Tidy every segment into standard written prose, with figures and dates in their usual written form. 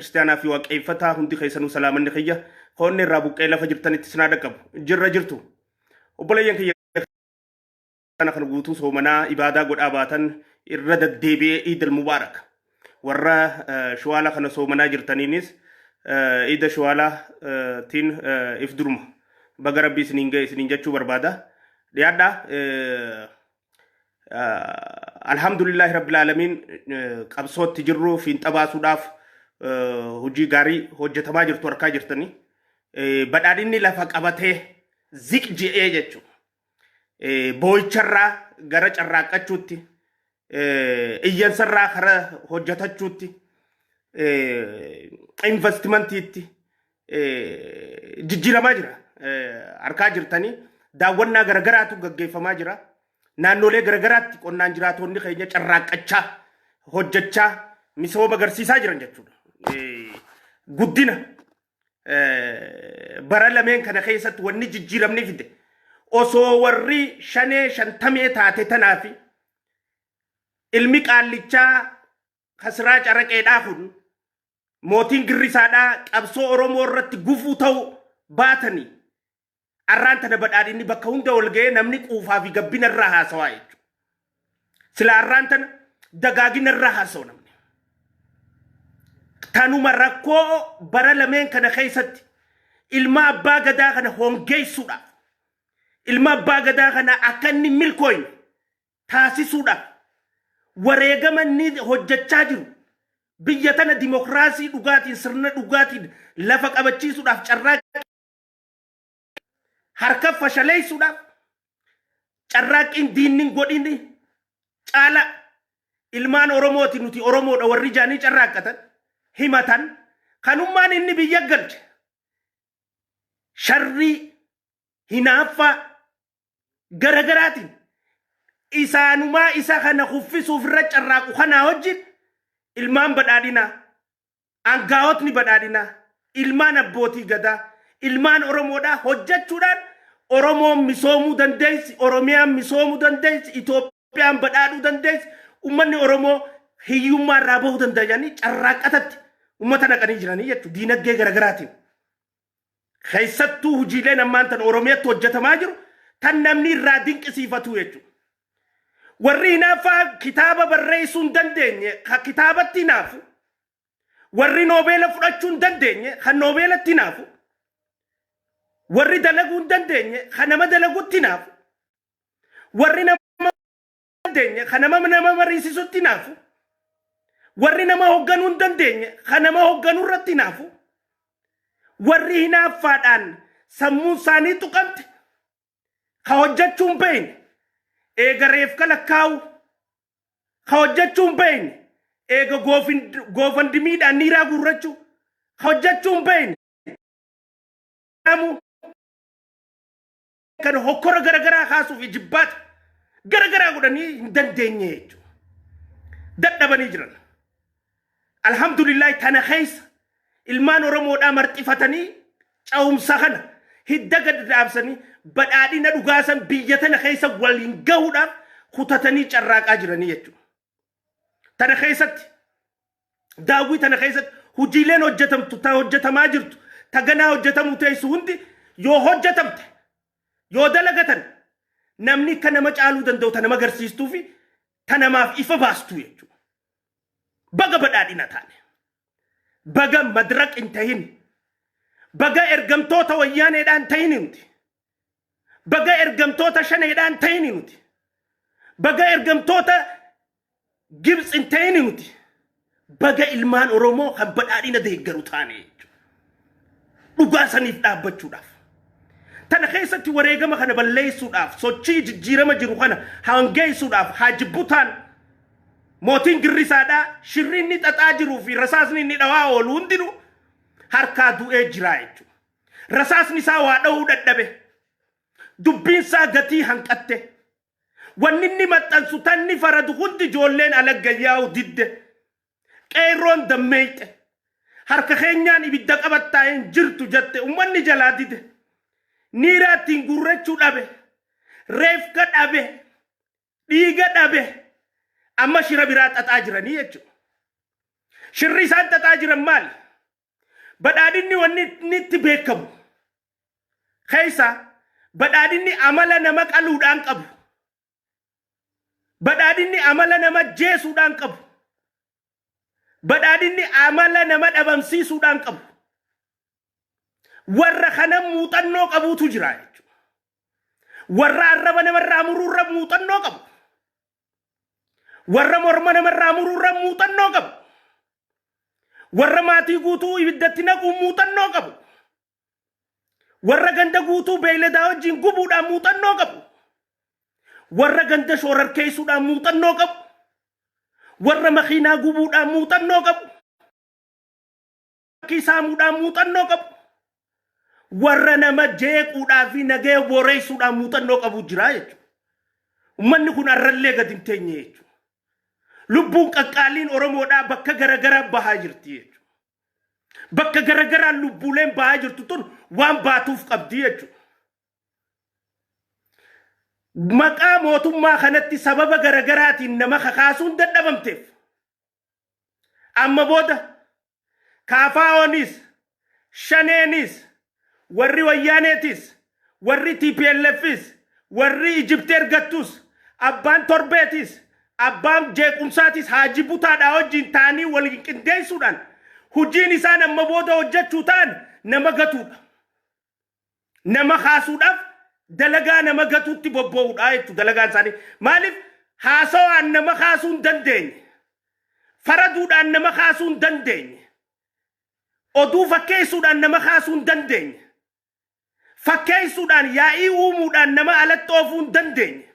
Kiristaanaa fi waaqeffataa hundi keessanuu salaamanni kiyya koonni irraa buqqee lafa jirtanitti sinaa dhaqqabu. Jirra jirtu. Obboleeyyan kiyya kana kan guutuu soomanaa ibaadaa godhaa baatan irra deddeebi'ee Iidal Mubaarak. Warra shuwaala kana soomanaa jirtaniinis iida shuwaalaa tiin if duruma. Baga rabbii isiniin ga'e isiniin jechuu barbaada. Dhiyaadhaa. Alhamdulillahi rabbil aalamiin, qabsootti jirru fiinxa baasuudhaaf hojii gaarii hojjetamaa jirtu harkaa jirtanii. Badhaadhinni lafa qabatee ziq je'ee jechuudha. Boo'icharraa gara carraaqqachuutti, iyyansarraa gara hojjetachuutti, investimantiitti jijjiiramaa jira. Harkaa jirtanii daawwannaa garagaraatu gaggeeffamaa jira. Naannolee garagaraatti qonnaan jiraatonni keenya carraaqqachaa hojjechaa misooma agarsiisaa jiran jechuudha. Guddina bara lameen kana keessatti wanni jijjiiramni fide osoo warri shanee shantamee taate tanaafi ilmi qaallichaa kasiraa caraqeedhaa kun mootiin girrisaadhaa qabsoo Oromoo irratti gufuu ta'uu baatanii arraan tana badhaadhinni bakka hunda ol ga'ee namni quufaa fi gabbina irraa haasawaa jechuudha. Sila arraan tana dagaagina irraa haasawa namni. Tanuma rakkoo bara lameen kana keessatti ilma abbaa gadaa kana hongeessuudhaaf, ilma abbaa gadaa kana akka inni milkooyne taasisuudhaaf, wareegama inni hojjechaa jiru biyya tana dimokiraasii dhugaatiin, sirna dhugaatiin lafa qabachiisuudhaaf carraa harka fashaleessuudhaaf carraaqqiin diinni godhin caala ilmaan Oromooti, nuti Oromoodha warri jaanii carraaqqatan himatan kanummaan inni biyya galche sharrii hinaaffaa garagaraatiin isaanumaa isa kana kuffisuuf irra carraaqu kanaa wajjin ilmaan badhaadhinaa, angaa'otni badhaadhinaa, ilmaan abbootii gadaa, ilmaan Oromoodhaa hojjechuudhaan Oromoon misoomuu dandeessi, Oromiyaan misoomuu dandeessi, Itoophiyaan badhaadhuu dandeessi, uummanni Oromoo hiyyummaa irraa bahuu danda'a jedhanii carraaqqatatti uummata naqanii jiranii jechuudha diinagdee garagaraatiin. Keessattuu hojiileen ammaan tan Oromiyaatti hojjetamaa jiru tan namni irraa dinqisiifatu jechuudha. Warri hinaaffaa kitaaba barreessuu hin dandeenye ka kitaabatti hinaafu, warri noobeela fudhachuu hin dandeenye kan noobeelatti hinaafu, warri dalaguu hin dandeenye kan nama dalagutti hinaafu, warri nama dandeenye kan nama mariisisutti hinaafu, warri nama hoogganuu hin dandeenye kan nama hoogganuu irratti hinaafu, warri hinaaffaadhaan sammuun isaanii tuqamte ka hojjechuu hin beekne eega reefka lakkaa'u, ka hojjechuu hin beekne eega GoFundMedhaan niiraa guurrachuu, ka hojjechuu hin beekne kan hokkora garagaraa kaasuuf ijibbaata garagaraa godhanii hin dandeenye jechuudha. Dadhabanii jiran. Alhamdulillahi, tana keessa ilmaan Oromoodhaa marxifatanii ca'umsa kana hidda gad dhaabsanii badhaadhina dhugaasan biyya tana keessa waliin gahuudhaaf kutatanii carraaqaa jiranii jechuudha. Tana keessatti, daawwii tana keessatti, hojiileen hojjetamtu, ta hojjetamaa jirtu, ta ganaa hojjetamuu teessu hundi yoo hojjetamte, yoo dalagatan, namni akka nama caaluu danda'u ta nama agarsiistuu fi ta namaaf ifa baastu jechuudha. Baga badhaadhina taane. Baga madraq hin tahin. Baga ergamtoota wayyaaneedhaan tahin nuti. Baga ergamtoota shaneedhaan tahin nuti. Baga ergamtoota Gibxi hin tahin nuti. Baga ilmaan Oromoo kan badhaadhina deeggaru taane jechuudha. Dhugaa saniif dhaabbachuudhaaf. Tana keessatti wareegama kana balleessuudhaaf, sochii jijjiirama jiru kana hangeessuudhaaf haa jibbutaan mootiin girrisaadhaa shirri inni xaxaa jiruu fi rasaasni inni dhawaa oolu hundinuu harkaa du'ee jira jechuudha. Rasaasni isaa waa dha'uu dadhabe. Dubbiin isaa gatii hanqatte. Wanni inni maxxansu tanni faradu hundi ijoolleen alagga yaa'u didde. Qeerroon dammeeyxe. Harka keenyaan ibidda qabattaa hin jirtu jette, uummanni jalaa dide. Niiraa ittiin guurrachuu dhabe. Reefka dhabe. Dhiiga dhabe. Amma shira biraa xaxaa jiranii jechuudha. Shirri isaan xaxaa jiran maali? Badhaadhinni wanni inni itti beekamu keessa badhaadhinni amala nama qaluudhaan qabu. Badhaadhinni amala nama jeesuudhaan qabu. Badhaadhinni amala nama dhabamsiisuudhaan qabu. Warra kana muuxannoo qabuutu jira jechuudha. Warra arraba namarraa muruurra muuxannoo qabu. Warra morma namarraa muruurra muuxannoo qabu. Warra maatii guutuu ibiddatti naquun muuxannoo qabu. Warra ganda guutuu beeyladaa wajjin gubuudhaan muuxannoo qabu. Warra ganda shoorarkeessuudhaan muuxannoo qabu. Warra makiinaa gubuudhaan muuxannoo qabu. Saamuudhaan muuxannoo qabu. Warra nama jeequudhaa fi nagaya booreessuudhaan muuxannoo qabu jira jechuudha. Uummanni kun arrallee gadi hin teenye jechuudha. Lubbuun qaqqaaliin Oromoodhaa bakka garagaraa bahaa jirti jechuudha. Bakka garagaraan lubbuuleen bahaa jirtu tun waan baatuuf qabdi jechuudha. Maqaa mootummaa kanatti sababa garagaraatiin nama kakaasuun dadhabamteef. Amma booda KFO'nis, Shaneenis, warri Wayyaaneetis, warri TPLFis, warri Ijipti ergattus, abbaan torbeetis, abbaan jeequmsaatis Haaji Butaadhaa wajjin ta'anii waliin qindeessuudhaan hojiin isaan amma booda hojjechuu ta'an nama gatuudha. Nama kaasuudhaaf dalagaa nama gatuutti bobba'uudha jechuudha dalagaan isaanii. Maaliif haasawaan nama kaasuu hin dandeenye? Faraduudhaan nama kaasuu hin dandeenye. Oduu fakkeessuudhaan nama kaasuu hin dandeenye. Fakkeessuudhaan yaa'ii uumuudhaan nama alatti oofuu hin dandeenye.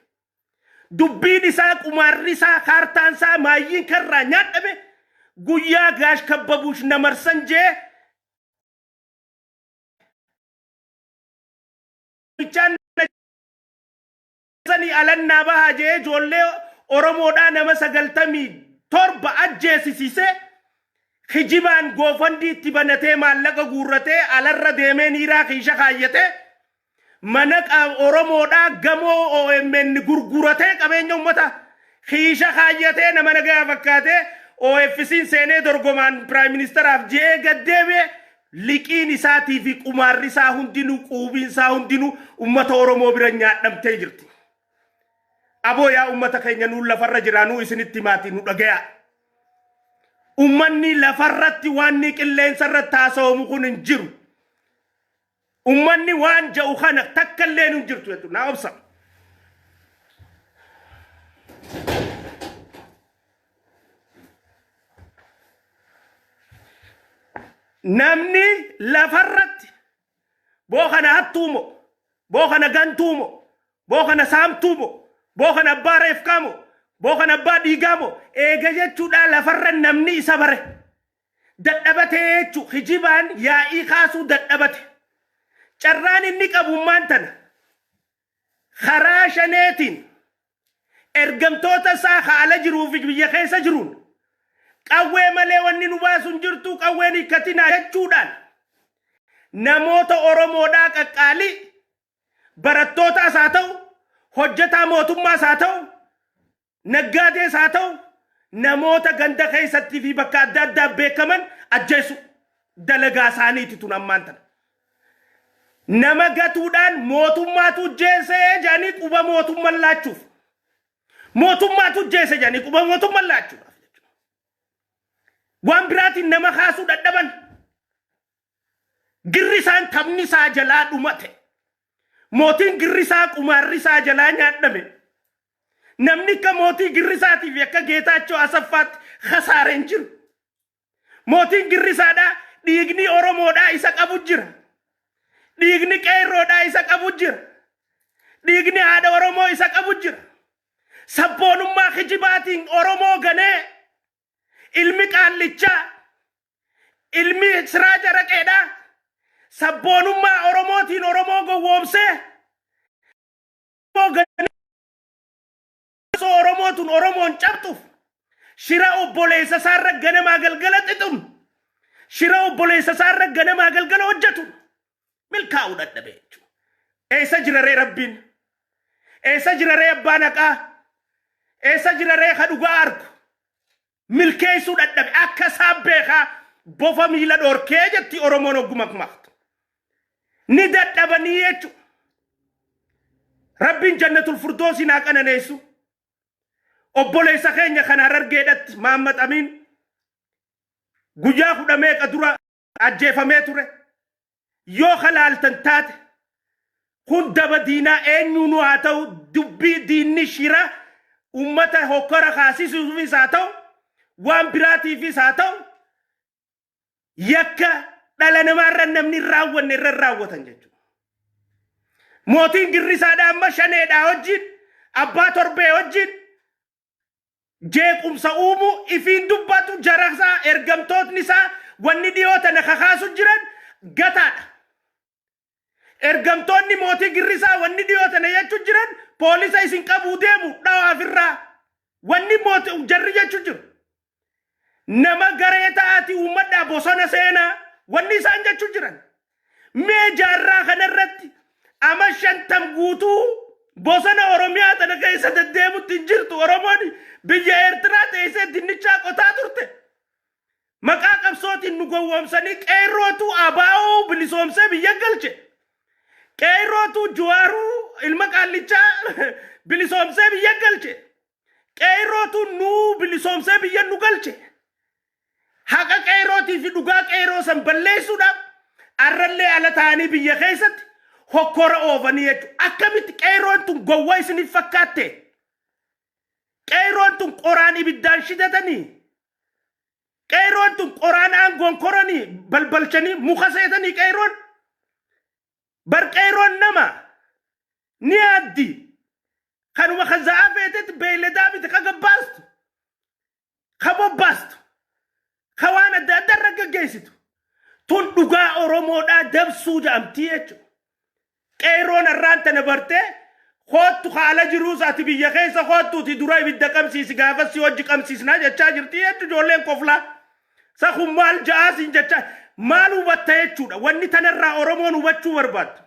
Dubbiin isaa, qumaarri isaa, kaartaan isaa maayyiin karraa nyaadhame guyyaa gaash kabbabuush namarsan jee bichaan sanii alannaa bahaa jee ijoollee Oromoodhaa nama 97 ajjeesisiisee kijibaan GoFundMe itti banatee maallaqa guurratee alarra deemee niiraa kiisha kaayyatee mana Oromoodhaa gamoo OMN gurguratee qabeenya uummata kiisha kaayyatee nama nagaa fakkaatee OFC'n seenee dorgomaan prime ministeraaf je'ee gaddeebi'e. Liqiin isaatii fi qumaarri isaa hundinuu, quubiin isaa hundinuu uummata Oromoo bira nyaadhamtee jirti. Aboo yaa uummata keenya, nuun lafarra jiraa nuu isinitti maatii nu dhagayaa. Uummanni lafarratti waan ni qilleensa irratti haasawamu kun hin jiru. Uummanni waan ja'u kana takka illee hin jirtu jechuudha. Naa obsa. Namni lafarratti boo kana hattuumo, boo kana gantuumo, boo kana saamtuumo, boo kana abbaa reefkaamo, boo kana abbaa dhiigaamo eega jechuudha lafarra namni isa bare. Dadhabatee jechuu kijibaan yaa'ii kaasuu dadhabate. Carraan inni qabummaan tana karaa shaneetiin ergamtoota isaa haala jiruu fi biyya keessa jiruun qawwee malee wanni nu baasu hin jirtu, qawween hiikkatinaa jechuudhaan namoota Oromoodhaa qaqqaalii, barattootaas haa ta'u, hojjetaa mootummaas haa ta'u, naggaadees haa ta'u, namoota ganda keessattii fi bakka adda addaa beekaman ajjeesu dalagaa isaaniiti tun ammaan tana. Nama gatuudhaan mootummaatu jeesee jedhanii quba mootummaan laachuuf. Mootummaatu jeese jedhanii quba mootummaan laachuudhaaf jechuudha. Waan biraatiin nama kaasuu dadhaban. Girri isaan taphni isaa jalaa dhumate. Mootiin girri isaa, qumaarri isaa jalaa nyaadhame. Namni akka mootii girrisaatii fi akka Geetaachoo Asaffaatti kasaare hin jiru. Mootiin girrisaadhaa dhiigni Oromoodhaa isa qabu jira. Dhiigni qeerroodhaa isa qabu jira. Dhiigni haadha Oromoo isa qabu jira. Sabboonummaa kijibaatiin Oromoo ganee ilmi qaallichaa, ilmi Siraaja Raqeedhaa sabboonummaa Oromootiin Oromoo gowwoomsee Oromootun Oromoon cabxuuf shira obboleessa isaarra ganamaa galgala xixun, shira obboleessa isaarra ganamaa galgala hojjetu milkaa'uu dadhabe jechuudha. Eessa jira ree Rabbiin? Eessa jira ree abbaan haqaa? Eessa jira ree ka dhugaa argu? Milkeessuu dadhabe akka isaan beekaa Bofa miila dhorkee jetti Oromoon ogguma kumaatu. Ni dadhabanii jechuudha. Rabbiin jannatul furdoosiin haa qananeessu. Obboleessa keenya kan Harargeedhatti Mahammad Amiin guyyaa kudha meeqa dura ajjeefamee ture. Yoo halaaltan taate kun daba diinaa eenyuunuu haa ta'u, dubbii diinni shira ummata hokkora kaasisuufis haa ta'u, waan biraatiifis haa ta'u, yakka dhala namaarra namni hin raawwanne irra raawwatan jechuudha. Mootiin girrisaadhaa amma shaneedhaa wajjin, abbaa torbee wajjin jeequmsa uumuu ifiin dubbatu. Jarasaa ergamtootni isaa wanni dhiyoo tana kakaasu jiran gataadha. Ergamtoonni mootii girrisaa wanni dhiyoo tana jechuu jiran poolisa isin qabuu deemu dhawaafirraa wanni mootii jarri jechuu jiru. Nama garee ta'aati uummadhaa bosona seenaa wanni isaan jechuu jiran. Mee jaarraa kanarratti ama 50 guutuu bosona Oromiyaa tana keessa deddeemutti hin jirtu. Oromoon biyya Eertiraa teessee dinnichaa qotaa turte. Maqaa qabsootiin nu gowwoomsanii qeerrootu abaa'oo bilisoomsee biyya galche. Qeerrootu Jawaaruu ilma qaallichaa bilisoomsee biyya galche. Qeerrootu nu bilisoomsee biyya nu galche. Haqa qeerrootii fi dhugaa qeerroo san balleessuudhaaf arrallee ala ta'anii biyya keessatti hokkora oofanii jechuudha. Akkamitti qeerroon tun gowwaa isiniif fakkaatte? Qeerroon tun qoraan ibiddaan shidatanii? Qeerroon tun qoraan aangoon koranii balbalchanii muka seetanii qeerroon? Bar qeerroon nama ni addi. Kanuma kan za'aa feetetti beeyladaa miti ka gabbaastu. Ka bobbaastu. Ka waan adda addaa irra gaggeessitu. Tun dhugaa Oromoodhaa dabsuu jedhamtii jechuudha. Qeerroon har'aan tana bartee koottu haala jiruus ati biyya keessa koottuuti dura ibidda qabsiisi, gaafas si hojii qabsiisnaa jechaa jirti jechuudha ijoolleen koflaa. Sa kun maal ja'aasiin jechaa maal hubatta jechuudha. Wanni tanarraa Oromoon hubachuu barbaaddu.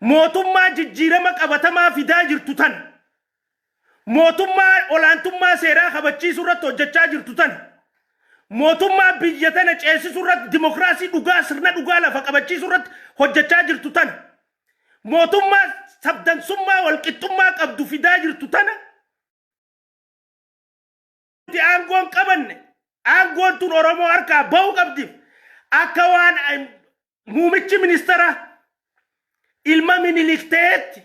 Mootummaa jijjiirama qabatamaa fidaa jirtu tana. Mootummaa olaantummaa seeraa kabachiisuu irratti hojjechaa jirtu tana. Mootummaa biyya tana ceesisuu irratti, dimokiraasii dhugaa, sirna dhugaa lafa qabachiisuu irratti hojjechaa jirtu tana. Mootummaa sabdansummaa walqixxummaa qabdu fidaa jirtu tana. Aangoon qabanne, aangoon tun Oromoo harkaa bahuu qabdiif akka waan muumichi ministeera ilma Minilik ta'etti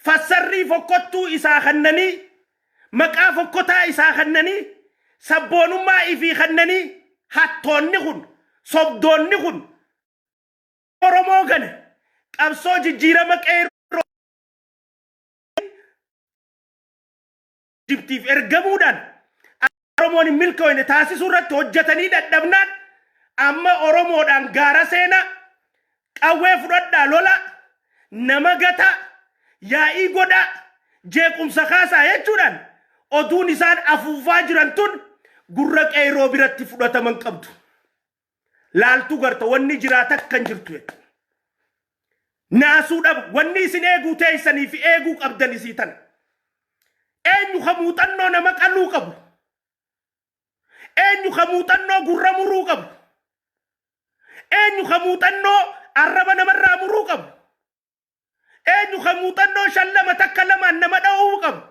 fassarrii fokkottuu isaa kannanii, maqaa fokkotaa isaa kannanii, sabboonummaa ifii kannanii, hattoonni kun, sobdoonni kun Oromoo gane qabsoo jijjiirama qeerroo jibtiif ergamuudhaan Oromoon hin milkoofne taasisuu irratti hojjetanii dadhabnaan amma Oromoodhaan gaara seenaa, qawwee fudhadhaa, lola nama gataa, yaa'ii godhaa, jeequmsa kaasaa jechuudhaan oduun isaan afuufaa jiran tun gurra qeerroo biratti fudhataman qabdu. Laaltuu garta wanni jiraata akka hin jirtu jechuudha. Naasuu dhaba wanni isin eeguu teessanii fi eeguu qabdan isii tana. Eenyu ka muuxannoo nama qaluu qabu? Eenyu ka muuxannoo gurra muruu qabu? Eenyu ka muuxannoo arraba namarraa muruu qabu? Eenyu ka muuxannoo 5 2 1 2n nama dha'uu qabu?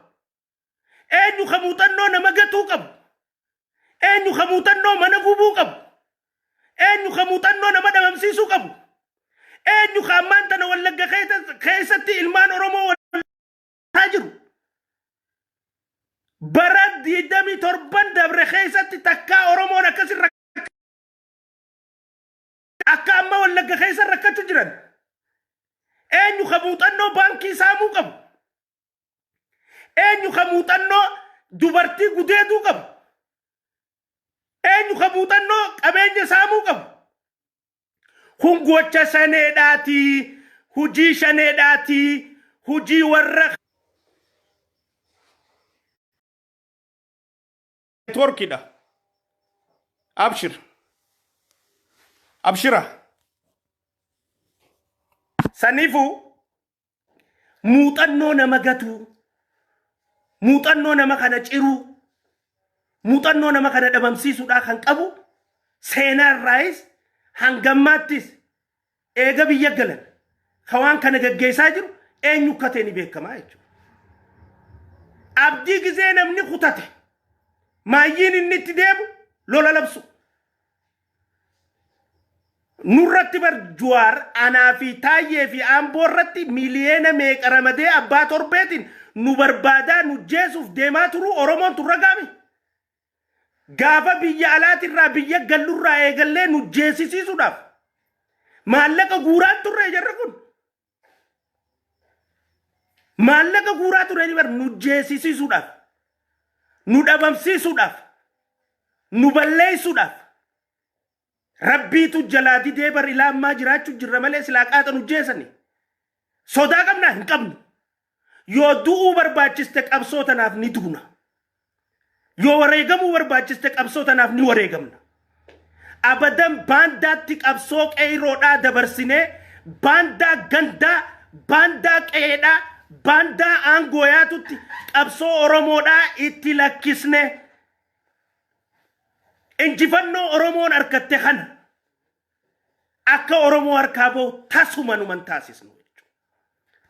Eenyu ka muuxannoo nama gatuu qabu? Eenyu ka muuxannoo mana gubuu qabu? Eenyu ka muuxannoo nama dhabamsiisuu qabu? Eenyu ka ammaan tana Wallagga keessatti ilmaan Oromoo waltaa jiru? Bara 27 dabre keessatti takkaa Oromoon akkasin akka amma Wallagga keessa rakkachuu jiran. Eenyu ka muuxannoo baankii saamuu qabu? Eenyu ka muuxannoo dubartii gudeeduu qabu? Eenyu ka muuxannoo qabeenya saamuu qabu? Kun gocha shaneedhaati, hujii shaneedhaati, hujii warra networkidha. Abshir. Abshira. Saniifuu muuxannoo nama gatuu, muuxannoo nama kana ciruu, muuxannoo nama kana dhabamsiisuudhaa kan qabu Seenaarraayis hangammaattis eega biyya galan ka waan kana gaggeessaa jiru eenyu akka ta'e ni beekamaa jechuudha. Abdii gizee namni kutate maayyiin inni itti deemu lola labsu. Nurratti bar Juwaar anaa fi Taayyee fi Amboo irratti miliyeena meeqa ramadee abbaa torbeetiin nu barbaadaa nu jeesuuf deemaa turu Oromoon tun ragaame. Gaafa biyya alaatirraa biyya gallurraa eegallee nu jeesisiisuudhaaf maallaqa guuraan turre jarri kun. Maallaqa guuraa turanii bar nu jeesisiisuudhaaf, nu dhabamsiisuudhaaf, nu balleessuudhaaf. Rabbiitu jalaa didee bar ilaa ammaa jiraachuu jirra malee silaa qaaxa nu jeesani. Sodaa qabnaa? Hin qabnu. Yoo du'uu barbaachiste qabsoo tanaaf ni duuna. Yoo wareegamuu barbaachiste qabsoo tanaaf ni wareegamna. Abadan baandaatti qabsoo qeeyroodhaa dabarsinee baandaa gandaa, baandaa qe'eedhaa, baandaa aangooyaatutti qabsoo Oromoodhaa itti lakkisne injifannoo Oromoon argatte kana akka Oromoo harkaa bahu tasuma numan taasisnu jechuudha.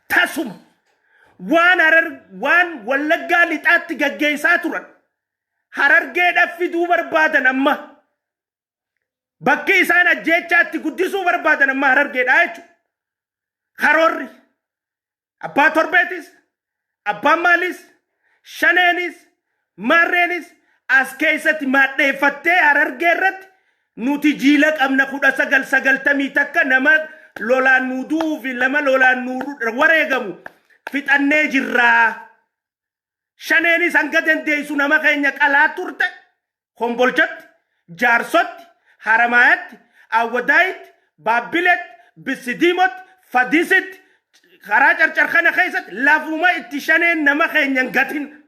Tasuma waan harar waan Wallaggaa lixaatti gaggeessaa turan Harargeedhaaf fiduu barbaadan, amma bakki isaan ajjeechaatti guddisuu barbaadan amma Harargeedha jechuudha. Karoorri abbaa torbeetis, abbaan maalis, shaneenis, maarreenis as keessatti maadheeffattee Harargee irratti nuti jiila qabna. 1991 nama lolaan nuu du'uu fi lama lolaan nuu wareegamu fixannee jirraa. Shaneenis hanga dandeessu nama keenya qalaa turte Kombolchatti, Jaarsotti, Haramaayatti, Awwadaayitti, Baabbiletti, Bissidiimotti, Fadisitti, karaa Carcar kana keessatti lafuma itti shaneen nama keenya hin gatin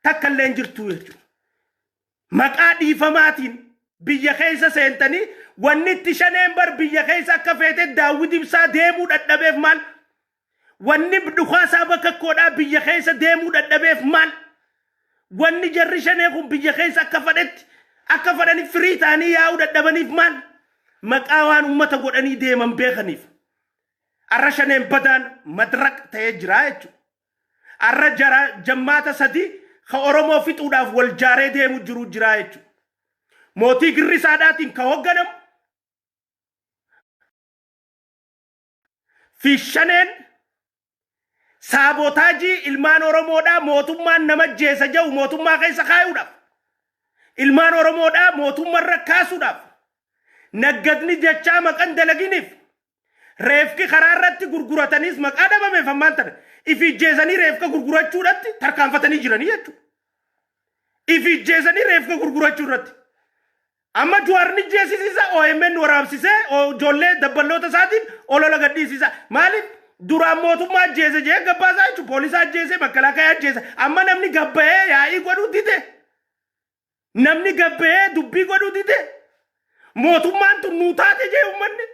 takka illee hin jirtu jechuudha. Maqaa dhiifamaatiin biyya keessa seentanii wanni itti shaneen bar biyya keessa akka feete Daawwit Ibsaa deemuu dadhabeef maal? Wanni dhukaasaa bakka koodhaa biyya keessa deemuu dadhabeef maal? Wanni jarri shanee kun biyya keessa akka fedhetti akka fedhanii firii ta'anii yaa'uu dadhabaniif maal? Maqaa waan uummata godhanii deeman beekaniif. Arra shaneen badaan madraq ta'ee jira jechuudha. Arra jara jammaata sadii ka Oromoo fixuudhaaf wal jaaree deemu jiru jira jechuudha. Mootii girrisaadhaatiin ka hoogganamu fi shaneen sabotage ilmaan Oromoodhaa mootummaan nama jeesa jedhu mootummaa keessa kaayuudhaaf, ilmaan Oromoodhaa mootummarra kaasuudhaaf, naggadni jechaa maqan dalaginiif reefki karaa irratti gurgurataniis maqaa dhabameef ammaan tana ifiijjeesanii reefka gurgurachuudhatti tarkaanfatanii jiranii jechuudha. Ifiijjeesanii reefka gurgurachuu irratti. Amma Jawaarni jeesisiisa OMN waraabsisee ijoollee dabballoota isaatiin olola gadhiisisa. Maaliif duraan mootummaa ajjeese jee gabbaasaa jechuudha. Poolisa ajjeese, makalaakaa ajjeese. Amma namni gabba'ee yaa'ii godhuu dide. Namni gabba'ee dubbii godhuu dide. Mootummaan tun nuu taate jee uummanni.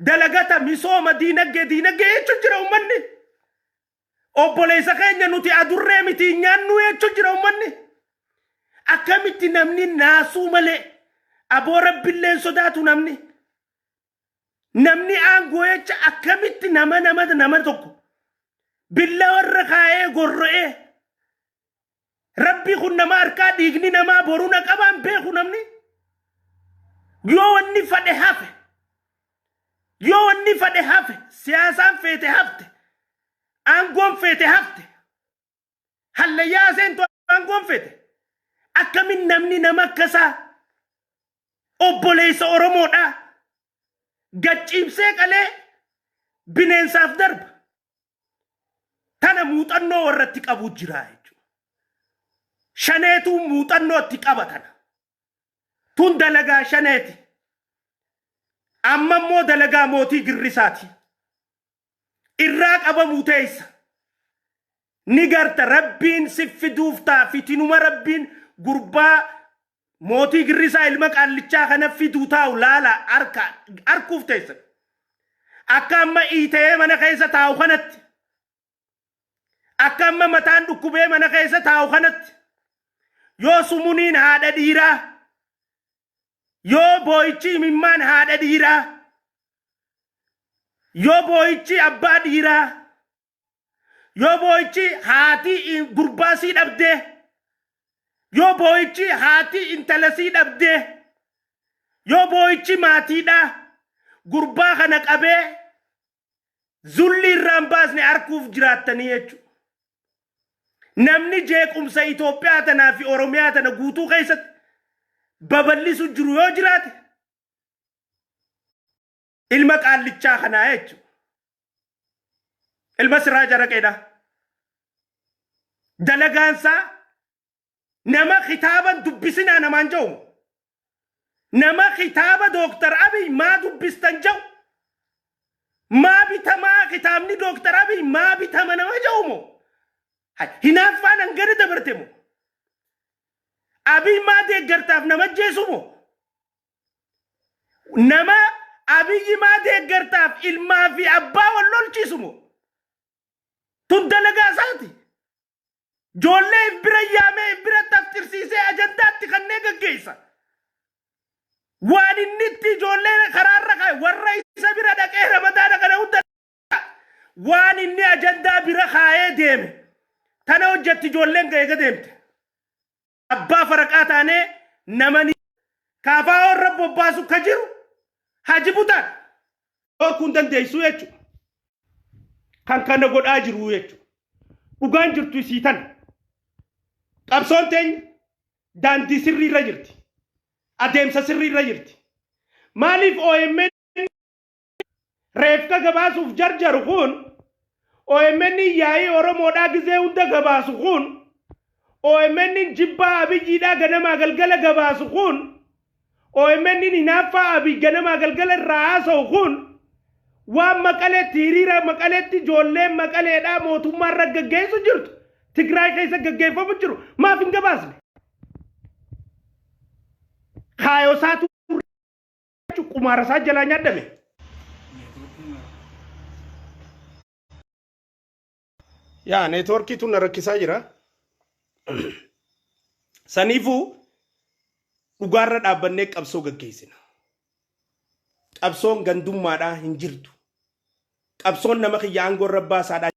Dalagata misooma diinagdee diinagdee jechuun jira uummanni. Obboleessa keenya nuti adurree miti hin nyaannu jechuun jira uummanni. Akkamitti namni naasuu malee aboo rabbilleen sodaatu namni. Namni aangoo jecha akkamitti nama nama nama tokko billa warra kaa'ee gorro'ee rabbi kun nama harkaa dhiigni namaa boruu na qabaan beeku namni. Yoo wanni fadhe hafe, yoo wanni fadhe hafe, siyaasaan feete hafte, aangoon feete hafte, hallayyaa seentu aangoon feete, akkamin namni nama akkasaa obboleessa Oromoodhaa gacciibsee qalee bineensaaf darba? Tana muuxannoo warratti qabu jira jechuudha. Shaneetu muuxannoo itti qaba tana. Tun dalagaa shaneeti. Amma immoo dalagaa mootii girrisaati. Irraa qabamuu teessa. Ni garta rabbiin si fiduuf ta'a fitinuma rabbiin gurbaa mootii girrisaa ilma qaallichaa kana fiduu taa'u laala harka harkuuf teessa. Akka amma iita'ee mana keessa taa'u kanatti, akka amma mataan dhukkubee mana keessa taa'u kanatti, yoo sumuniin haadha dhiiraa Yoo boo'ichi imimmaan haadha dhiiraa, yoo boo'ichi abbaa dhiiraa, yoo boo'ichi haati gurbaa sii dhabdee, yoo boo'ichi haati intala sii dhabdee, yoo boo'ichi maatiidhaa gurbaa kana qabee zulli irraan baasne arkuuf jiraattanii jechuudha. Namni jeequmsa Itoophiyaa tanaa fi Oromiyaa tana guutuu keessatti babal'isu jiru yoo jiraate ilma qaallichaa kanaa jechuudha. Ilma Siraaj Araqeedha. Dalagaansaa nama kitaaban dubbisinaa namaan jedhu, nama kitaaba Dooktar Abiy maa dubbistan jedhu, maa bitamaa, kitaabni Dooktar Abiy maa bitama nama jedhu moo hinaaffaan hangana dabarte moo Abiy maa deeggartaaf nama ajjeesu moo nama Abiyyi maa deeggartaaf ilmaa fi abbaa wal lolchiisu moo tun dalagaa isaati. Ijoollee if bira yaamee if bira taftirsiisee ajandaatti kanneen gaggeessa. Waan inni itti ijoollee karaarra kaa'e, warra isa bira dhaqee Ramadaana kana hunda waan inni ajandaa bira kaa'ee deeme tana hojjetti ijoolleen ga'ee deemte. Abbaa faraqaa taanee namani kaafaa warra bobbaasu ka jiru Haji Butaan dhorkuu hin dandeessuu jechuudha. Kan kana godhaa jiru jechuudha. Dhugaan jirtu isii tana. Qabsoon teenya daandii sirrii irra jirti. Adeemsa sirrii irra jirti. Maaliif OMN reefka gabaasuuf jarjaru kun, OMN yaa'ii Oromoodhaa gizee hunda gabaasu kun, OMN jibbaa Abiyyiidhaa ganamaa galgala gabaasu kun, OMN hinaaffaa Abiy ganamaa galgala irraa haasa'u kun, waan Maqaleetti hiriira Maqaleetti ijoolleen Maqaleedhaa mootummaa irra gaggeessu jirtu, Tigraay keessa gaggeeffamu jiru maaf hin gabaasne? Kaayosaatu qumaara isaa jalaa nyaadhame. Yaa neetwoorkiitu na rakkisaa jira. Saniifuu dhugaarra dhaabbannee qabsoo gaggeessina. Qabsoon gandummaadhaa hin jirtu. Qabsoon nama kiyya aangoo irra baasaadhaa.